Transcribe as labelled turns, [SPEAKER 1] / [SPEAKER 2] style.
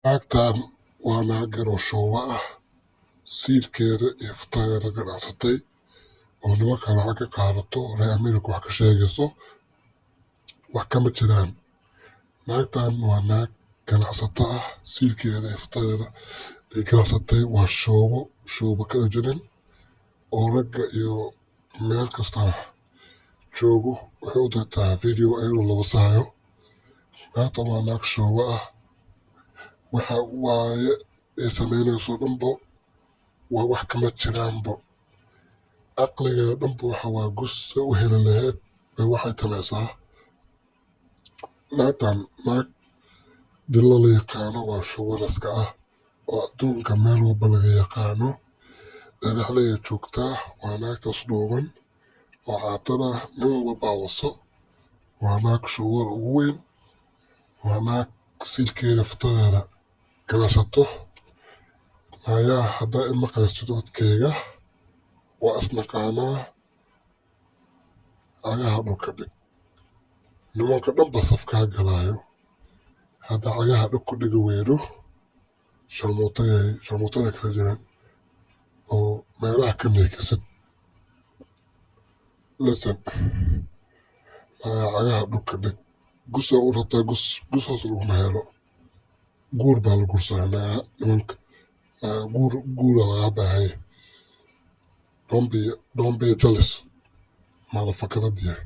[SPEAKER 1] Naagtan waa naag yar oo shuuba ah, siilkeeda iyo futadeeda ganacsatay oo nimanka lacag ka qaadato. Reer America wax ka sheegayso wax kama jiraan. Naagtan waa naag ganacsato ah, siilkeeda iyo futadeeda ay ganacsatay. Waa shuubo, shuubo kala jirin oo ragga iyo meel kastana joogo. Waxay u dirtaa video ayadoo la wasayo. Naagtan waa naag shuubo ah. Waxa waaye ay sameynayso dhanbo waa wax kama jiraanbo. Aqligeeda dhanbo waxa waa gus u heli lahayd bay waxay tamaysaa. Naagtan naag dhilo la yaqaano waa, shuubanaska ah oo adduunka meel walba laga yaqaano. Dhagaxley joogtaa. Waa naagtaas dhuuban oo caatada ah, nin walbaa waso. Waa naag shuubada ugu weyn. Waa naag siilkeeda futadeeda ganacsato. Ayaa haddaa i maqlaysid codkayga, waa isnaqaanaa. Cagaha dhulka dhig. Nimanka dhanba safkaa galaayo hadda cagaha dhul ku dhigi weydo. Sharmuutayay, sharmuutada kala jiraan oo meelaha ka neekisid. Listen, cagaha dhulka dhig. Gus u rabtaa? Gus gusaas laguma helo. Guur baa la guursanaa nimanka. Guur, guura lagaa baahan yahay. Don't be jealous, motherfucker yahay.